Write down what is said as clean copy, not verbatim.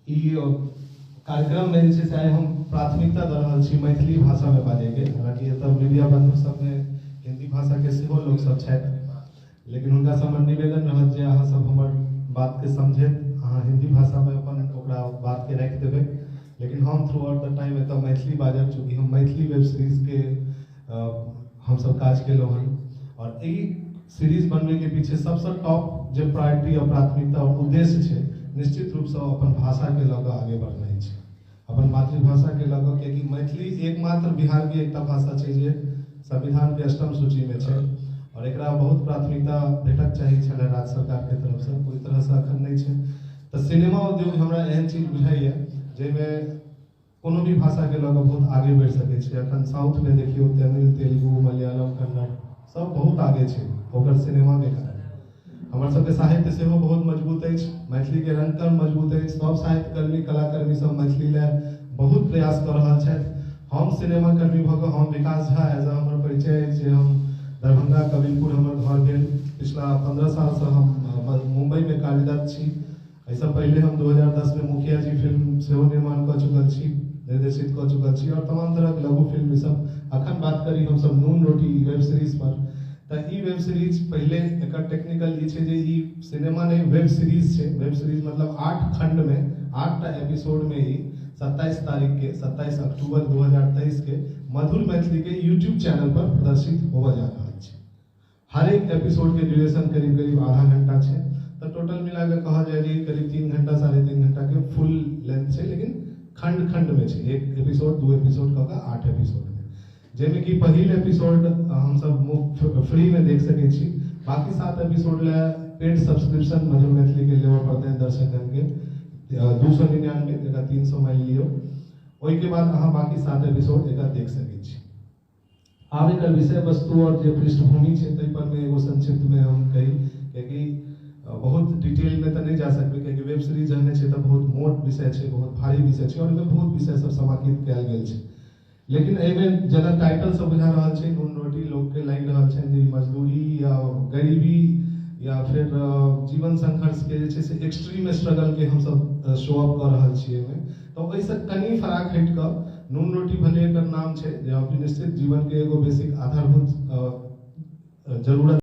ई कार्यक्रममे जे छै से आइ हम प्राथमिकता दऽ रहल छी मैथिली भाषामे बाजैके। हालाँकि एतऽ मीडिया बन्धु सबमे हिन्दी भाषाके सेहो लोकसब छथि, लेकिन हुनकासँ हमर निवेदन रहत जे अहाँ सब हमर बातके समझैत अहाँ हिन्दी भाषामे अपन ओकरा बातके राखि देबै, लेकिन हम थ्रू आउट the time एतऽ मैथिली बाजब, चूँकि हम मैथिली वेब सीरीजके हमसब काज केलहुँ हन। और ई सीरीज बनबैके पीछे सबसँ टॉप जे प्रायोरिटी और प्राथमिकता और उद्देश्य छै, निश्चित रूपसँ अपन भाषाके लऽ कऽ आगे बढ़नाइ छै, अपन मातृभाषाके लऽ कऽ, कियाकि मैथिली एकमात्र बिहारके एकटा भाषा छै जे संविधानके अष्टम सूचीमे छै और एकरा बहुत प्राथमिकता भेटक चाही छलै राज्य सरकारके तरफसँ, ओहि तरहसँ अखन नहि छै। तऽ सिनेमा उद्योग हमरा एहन चीज बुझाइए जाहिमे कोनो भी भाषाके लऽ कऽ बहुत आगे बढ़ि सकै छै। अखन साउथमे देखियौ तमिल, तेलुगु, मलयालम, कन्नड़ सब बहुत आगे छै ओकर सिनेमाके कारण। हमर सबके साहित्य सेहो बहुत मजबूत अछि, मैथिलीके रंगकर्म मजबूत अछि, सब साहित्यकर्मी कलाकर्मी सब मैथिली लए बहुत प्रयास कऽ रहल छथि। हम सिनेमाकर्मी भऽ कऽ, हम विकास झा एज अ हमर परिचय अछि जे हम दरभंगा कबीरपुर हमर घर भेल। पिछला 15 सालसँ हम मुम्बईमे कार्यरत छी। एहिसँ पहिले हम 2010 में मुखिया जी फिल्म सेहो निर्माण कऽ चुकल छी, निर्देशित कऽ चुकल छी और तमाम तरहक लघु फिल्म ई सब। अखन बात करी हमसब नून रोटी वेब सीरीज पर, तऽ ई वेब सीरीज पहिले एकर टेक्निकल ई छै जे ई सिनेमा नहि वेब सीरीज छै। वेब सीरीज मतलब 8 खंड में 8टा एपिसोड में ई 27 तारीख के 27 अक्टूबर 2023 के मधुर मैथिली के यूट्यूब चैनल पर प्रदर्शित होबऽ जा रहल छै। हर एक एपिसोड के ड्यूरेशन करीब करीब आधा घंटा छै, तऽ टोटल मिला कऽ कहल जाय जे करीब 3 घंटा 3.5 घंटा के फुल लेंथ छै, लेकिन खंड खंड में छै, 1 एपिसोड 2 एपिसोड कऽ कऽ 8 एपिसोड में, जाहिमे कि पहिल एपिसोड हमसब मुफ्त फ्री में देख सकै छी। बाकी 7 एपिसोड लए पेड सब्सक्रिप्शन मधुर मैथिली के लेबऽ पड़तै दर्शकगण के 299, जकरा 300 मानि लियौ। ओहिके बाद अहाँ बाकी 7 एपिसोड एकरा देख सकै छी। आब एकर विषय वस्तु और जे पृष्ठभूमि छै ताहि पर मे एगो संक्षिप्त में हम कही, कियाकि बहुत डिटेल में तऽ नहि जा सकबै, कियाकि वेब सीरीज जहने छै तऽ बहुत मोट विषय छै, बहुत भारी विषय छै और ओहिमे बहुत विषय सब समाकित कयल गेल छै। लेकिन एहिमे जेना टाइटल सब बुझा रहल छै नून रोटी, लोकके लागि रहल छनि जे मजदूरी या गरीबी या फिर जीवन संघर्ष के जे छै से एक्सट्रीम स्ट्रगल के हमसब शो अप कऽ रहल छियै एहिमे, तऽ ओहिसँ कनि फराक हटि कऽ नून रोटी भले एकर नाम छै जे निश्चित जीवन के एगो बेसिक आधारभूत जरूरत